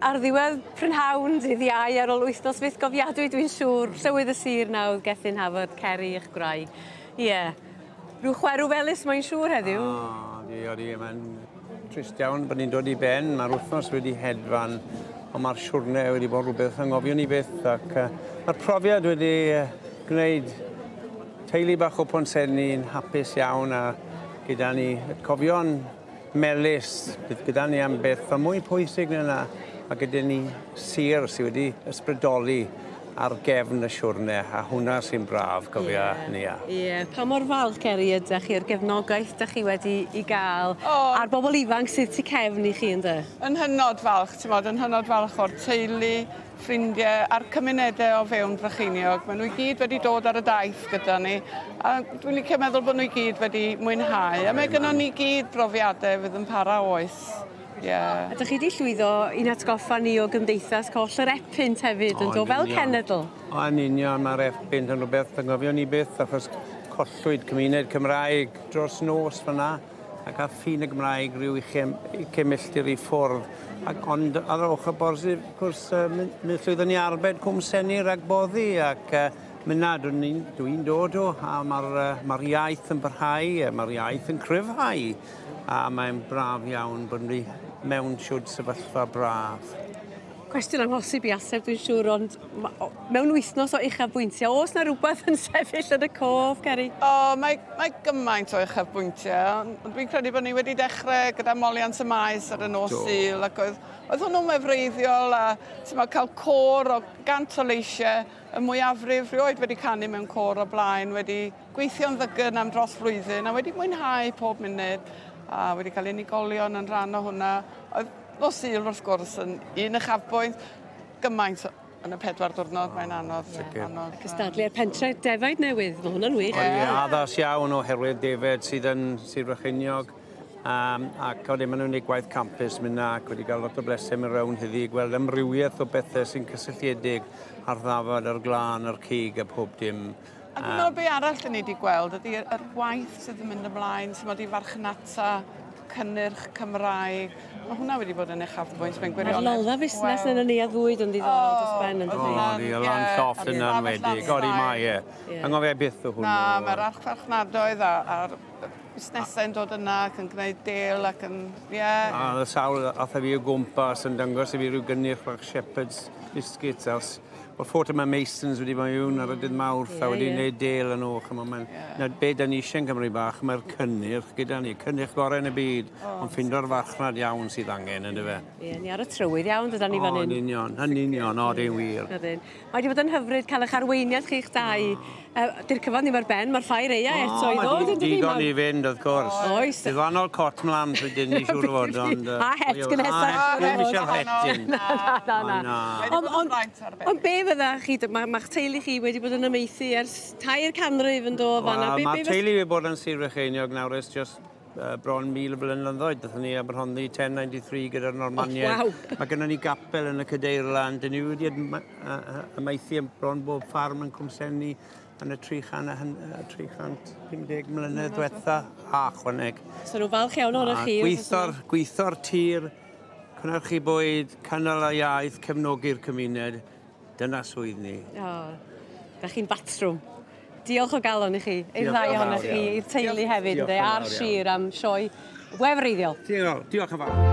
Ar ddiwedd prynhawn dydd Iau ar ôl wythnos fythgofiadwy dwi'n siŵr, Llywydd y Sir nawdd Gethin Hafod, Ceri eich gwraig. Ie. Yeah. Rhyw chwerw felys mae'n siŵr heddiw. O, di, odi, mae'n trist iawn bod ni'n dod i ben. Mae'r wythnos wedi hedfan, ond mae'r siwrne wedi bod rhywbeth angofion i byth ac uh, mae'r profiad wedi uh, gwneud teulu bach o Pontsenni'n hapus iawn a gyda ni cofion melys bydd gyda ni am byth, a mwy pwysig na 'na, mae gyda ni sir sydd wedi ysbrydoli ar gefn y siwrne, a hwnna sy'n braf, cofia, yeah. Nia. Ie, yeah. Pa mor falch, Ceri, ydych chi o'r gefnogaeth ydych chi wedi i gael, oh. a'r bobl ifanc sydd tu cefn i chi, ynddo? Yn hynod falch, ti'n modd, yn hynod falch o'r teulu, ffrindiau a'r cymunedau o fewn Brycheiniog. Maen nhw i gyd wedi dod ar y daith gyda ni a dwi'n licio meddwl bod nhw i gyd wedi mwynhau. A mae gynnon ni gyd brofiadau fydd yn para oes. Yeah. A dych chi wedi llwyddo i'n atgoffa ni o gymdeithas coll yr Epynt hefyd, yn do, fel cenedl? O, yn union, mae'r Epynt yn rhywbeth anghofio ni byth, achos collwyd cymuned Cymraeg dros nos fyna. ac ar ffin y Gymraeg rhyw uchen, uchen milltir i ffwrdd. Ac, ond ar yr ochr bosib, wrth gwrs, uh, mi, mi llwyddon ni arbed Cwm Senni rhag boddi ac uh, myna dwi'n dwi dod o a mae'r uh, mae iaith yn parhau, mae'r iaith yn cryfhau a mae'n braf iawn bod ni mewn siwd sefyllfa braf. Cwestiwn amhosib i ateb dwi'n siŵr, ond mewn wythnos o uchafbwyntiau, oes na rhywbeth yn sefyll yn y cof, Ceri? O, mae, mae gymaint o uchafbwyntiau, ond dwi'n credu bod ni wedi dechrau gyda moliant y maes ar y nos Sul, ac oedd, oedd hwnnw'n wefreiddiol, a ti'n cael côr o gant o leisiau, y mwyafrif rioed wedi canu mewn côr o blaen, wedi gweithio'n ddygn am dros flwyddyn, a wedi mwynhau pob munud, a wedi cael unigolion yn rhan o hwnna. Oedd Nos Sul wrth gwrs yn un uchafbwynt, gymaint yn y pedwar diwrnod, mae'n anodd. Sicr. Anodd. Cystadlu ar pentre defaid newydd, mae hwnna'n wych. Ie, yeah. addas iawn oherwydd defed sydd yn Sir Frycheiniog. Um, ac wedyn maen nhw'n gwneud gwaith campus mynd ac wedi cael lot o bleser mynd rownd heddi i gweld amrywiaeth o bethau sy'n cysylltiedig â'r ddafad, a'r glân, a'r cig a pob dim. A dwi'n meddwl be arall dyn ni wedi gweld ydy yr gwaith sydd yn mynd ymlaen, sy'n mod i farchnata cynnyrch Cymraeg. Mae hwnna wedi bod yn uchafbwynt mewn gwirionedd. Mae'r lolfa fusnes yn y neuadd fwyd yn ddiddorol dros ben yn dydi? O, di, o lan llofft yna yn wedig. Odi, mae e. Anghofio byth o hwnnw. Na, mae'r archfarchnadoedd a'r busnesau'n dod yna ac yn gwneud del ac yn, ie. A y sawl ath â fi o gwmpas yn dangos i fi rhyw gynnyrch bach Shepherd's biscuits a'r Wel, Fortnum and Masons wedi bod mewn ar y dydd Mawrth yeah, a wedi gwneud yeah. del yn o'ch. Mae'n, yeah. Na, be da ni eisiau yn Cymru bach, mae'r cynnyrch gyda ni, cynnyrch gorau yn y byd, oh, ond ffindo'r farchnad iawn sydd angen, ynddo fe. Ie, yeah, ni ar y trywydd iawn, dyda ni fan hyn. O, yn union, yn union, o, di'n wir. Ydyn. Mae wedi bod yn hyfryd cael eich arweiniad chi'ch dau. Oh. Dy'r cyfan ddim ar ben, mae'r ffair eia eto i ddod, yn dydi? Digon i fynd, wrth gwrs. Oes. Diflanol cot mlan pryd dyn ni, siŵr o fod, ond... A het gynhesach. A het, ddim eisiau'r het un. Na, na, na. Na. Ond be fydda chi, mae'ch teulu chi wedi bod yn amaethu ers tair canrif yn do fan'na. Wel, mae'r teulu wedi bod yn Sir Frycheiniog nawr ers just bron 1,000 o blynyddoedd. Dathon ni Aberhonddu 1093 gyda'r Normaniaid. Oh, waw. Mae gennym ni gapel yn y Cadeirlan. Dyn ni wedi amaethu yn bron bob ffarm yn Cwmsenni yn y 350 mlynedd diwetha a chwaneg. So nhw falch iawn ohonoch chi. Gweithio'r gweithio'r tir, cynhyrchu bwyd, cynnal y iaith, cefnogi'r cymuned. Dyna swydd ni. O, da chi'n batrwm. Diolch o galon i chi, i'r ddau ohonoch chi, i'r teulu hefyd, ynde, a'r sir am sioe wefreiddiol. Diolch, diolch yn fawr.